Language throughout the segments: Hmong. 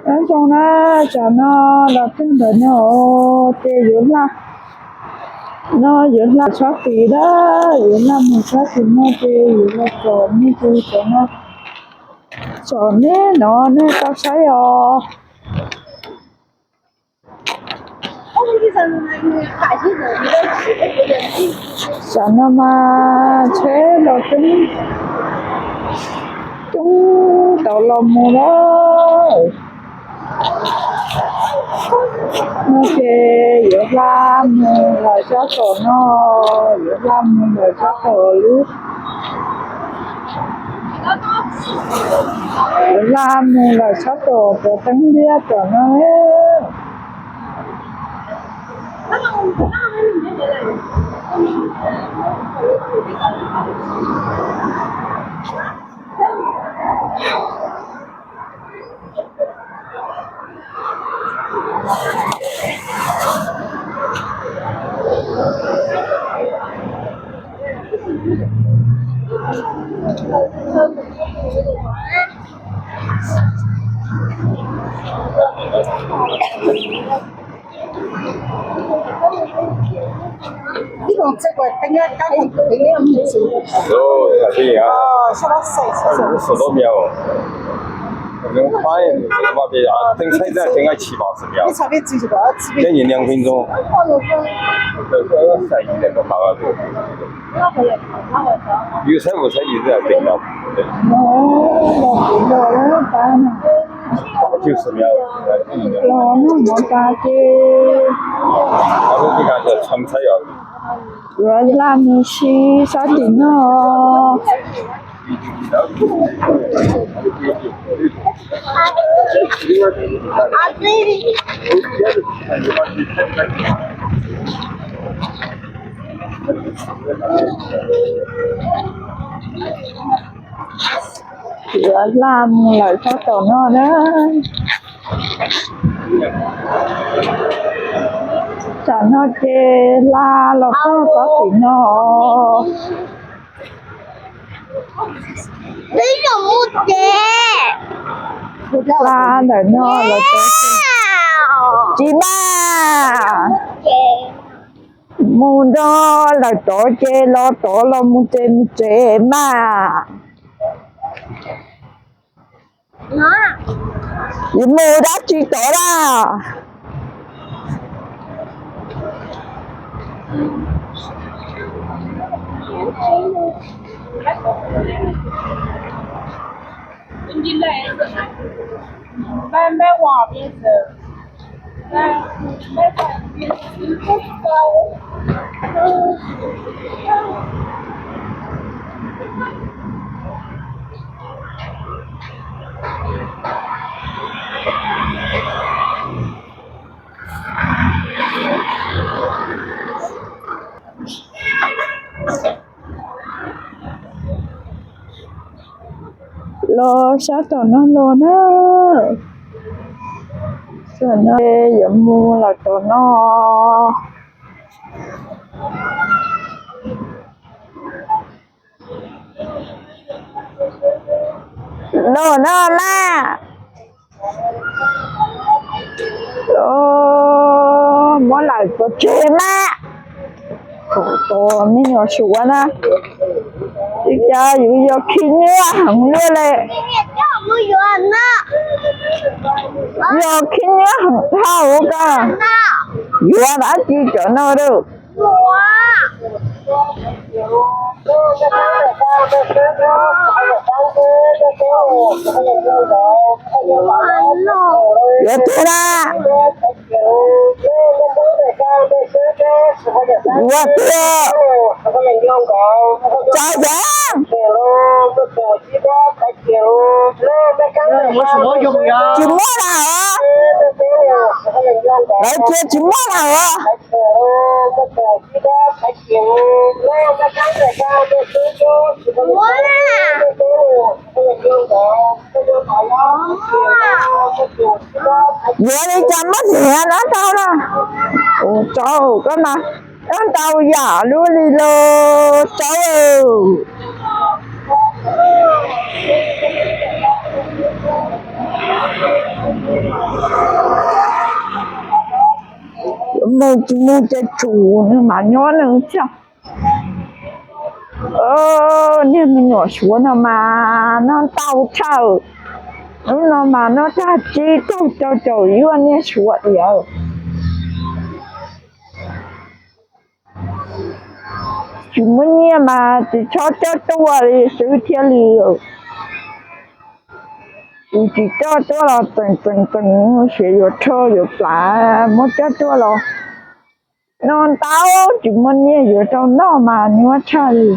Nyob zoo na, tsam no los txog ntawm no ces yuav hla, no yuav hla tshab tid na, yuav hla mus tshab tim no ces yuav los tsom nej tus tsom no, tsom nej no nej tau saib os. Tsam no mas tsheb los coob, coob tau los mus lawm. No ces yuav hla mus lawm sab tom no, yuav hla mus lawm sab tom lub, yuav hla mus lawm sab tom cov teeb liab tom no. Los noj mov tas ces yuav hla mus si sab tim no. Yuav hla mus lawm sab tom no na. Tsam no ces hla los txog sab tim no. Hla ntawm no los txog, tsis mas mus nrog lawm tod ces los tod los mus tsev mus tsev mas. Yuav mus dab tsi tod lawm? Los sab tom no los na. Sab no yuav mus lawm tom no. Los no mas. Muab lawm pov tseg mas. Tos me nyuam suav na. Ua cas yus yog khib nyiab heev luaj li. Yog khib nyiab heev dhau ua koj yuav dab tsi cov no lawm. Yuav tiag na. Yuav tiag. Tsav yam. Tsis muaj lawm os. Lawv tias tsis muaj lawm os. Yuav li cas muab niam no tau na. Ua tsaug koj mas, koj ntau yam lub li los tsaug. Nws tsis mus ces tsum nws mam nyob nws thiab. Niag me nyuam Suav no mas noj ntau tshaj. Hnub no mas noj tag tsib caug rau caum yuav niag Suav tias tsis muaj nyiaj mas tsis txhob coj tuaj li xwb thiaj li. Tsis coj tuaj los tseem tseem tseem siav yuav rho yuav plav, muab coj tuaj los noj ntau, tsis muaj nyiaj yuav rau noj mas nyuaj tshaj li.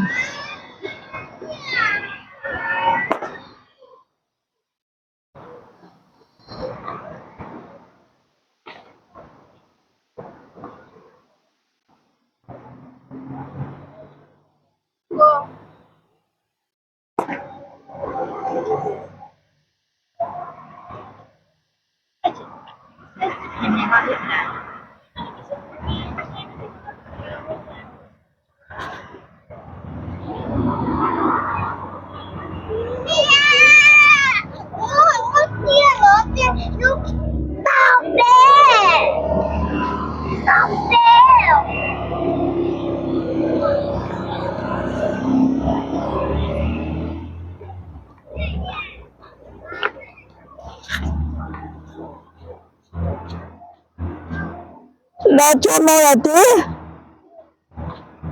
Los tsuag mus lawm tib,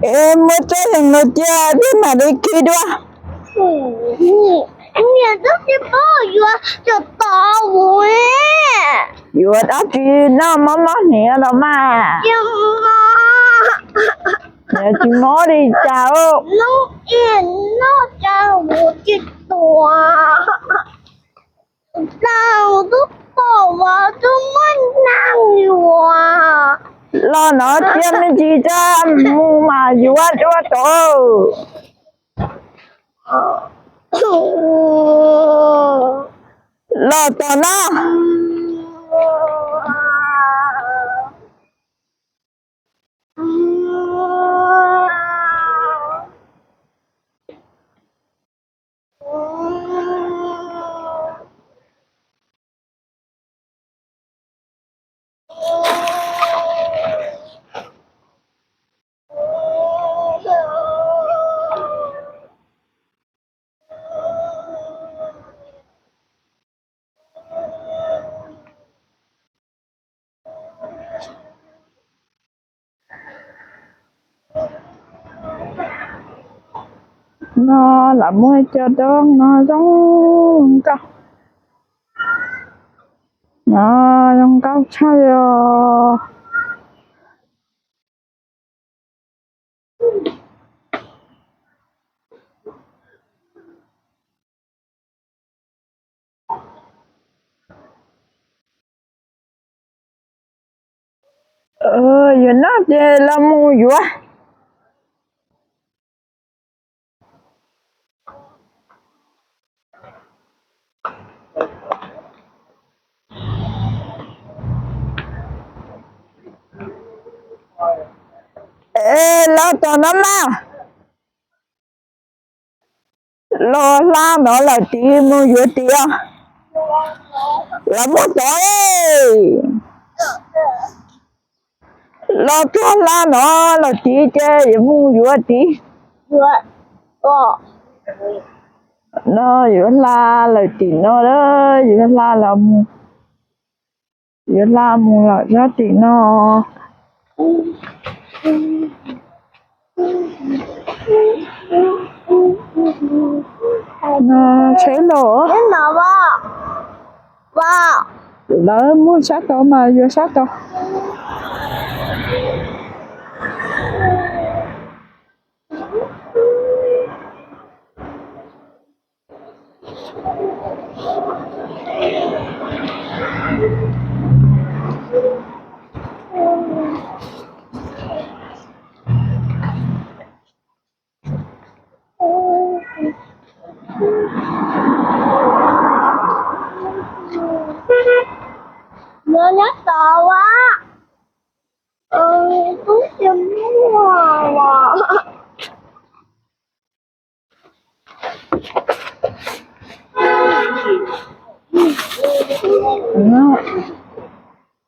es muab tsob yees no cia thiab mam li khi dua. Niam tub tsis paub yuav cov tod mus. Yuav dab tsi noj mob mob hniav los mas. Niam tsis mob li cas. Noj cas mus tsis tuaj. Tau tub pom vas tub muaj neeg yuav. Los no cia me ntsis tsa mus mas yuav dua tod. Los tom no. No lam muaj cov doob no zoo nkauj, no zoo nkauj tshaj li os. Yuav noj ces los mus yuav. Es los tom no mas. Los hla no lawm tid mus yuav tid os. Los mus tod. Los txog hla no lawm tid ces yuav mus yuav tid. No yuav hla lawm tim no, yuav hla los mus, yuav hla mus lawm sab tim no. No tsheb los, lawv muaj sab tod mas yuav sab tod. Yuav nyob tod a. Tub tsis muaj as.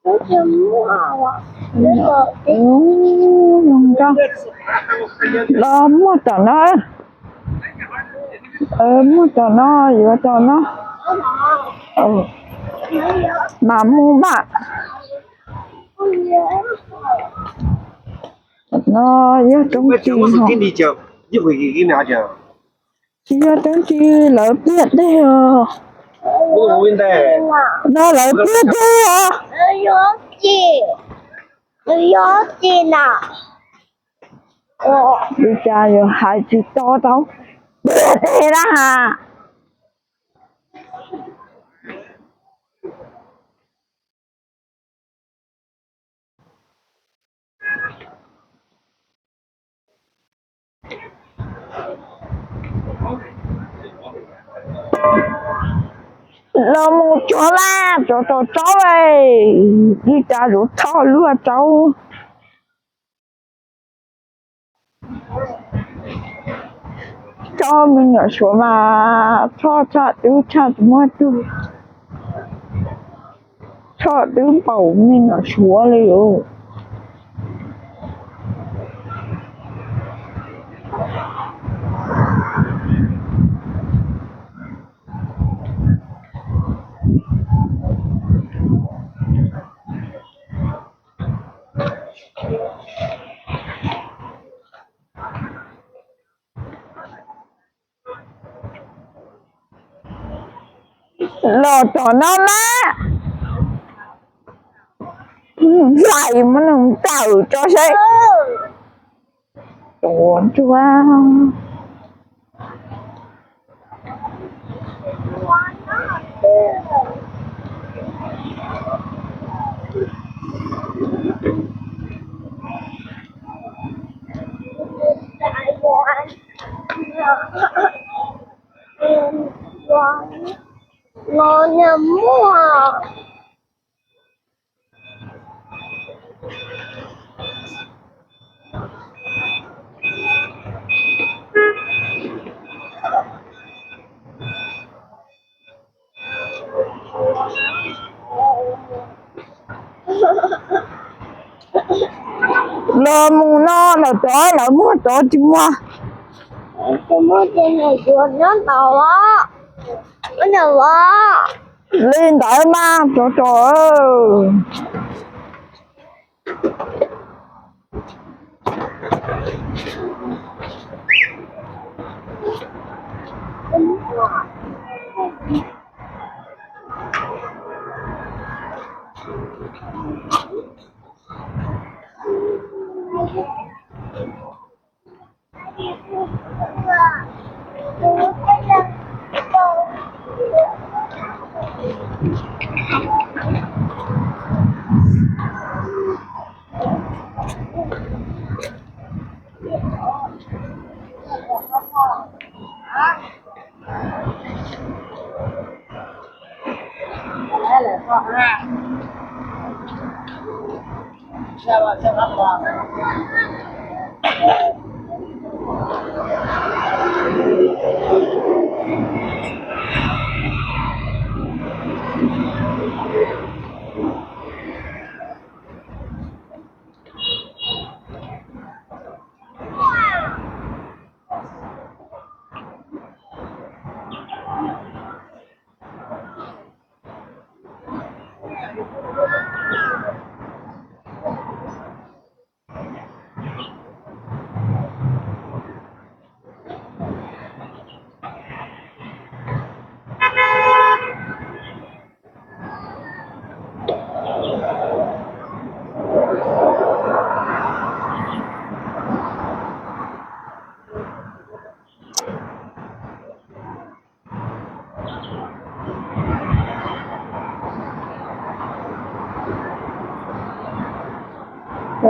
Tub tsis muaj as. Los muag tom no, muag tom no, yuav tom no. Mam mus mas. No yog roob ris, tsis yog roob ris, lawv pliag dej os. No lawv pliag dej os. Li cas yuav hais tsis tau, tau pliag dej na. Los mus tsuav laj, tsuav tau rau lawm, li cas yuav thoj luaj rau. Rau me nyuam suav mas thoj tshaj twb tshaj tsis muaj tug, thoj twb npaum me nyuam suav li os. Los tom no na, hlais muab nws nplawm tso seb. Tuav ntsuag. Los niag muag. Los mus no lawm tod, lawv muag tod tsis muag. Nyob ntawd, li ntawd mas tod tod.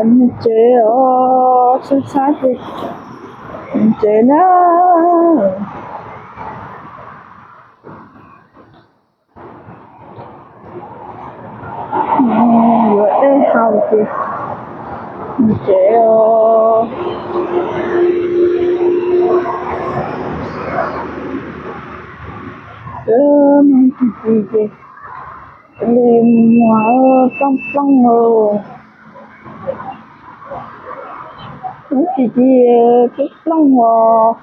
Mus tsev os, saib saib ces mus tsev na. Yuav dej haus ces mus tsev os. Mus tsis tsis ces li mus plooj plooj os. Ub, tsis ci peb plooj os.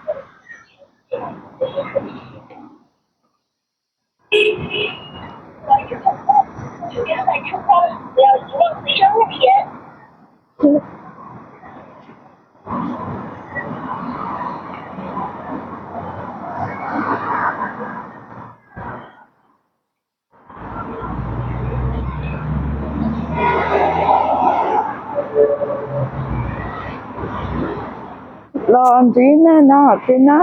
Los ntsib neeg no hom tsev na,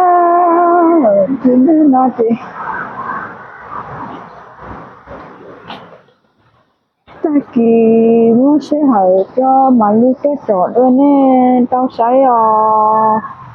ntsib neeg no ces tag kis muaj sij hawm coj mam li tuaj tsom dua nej tau saib os.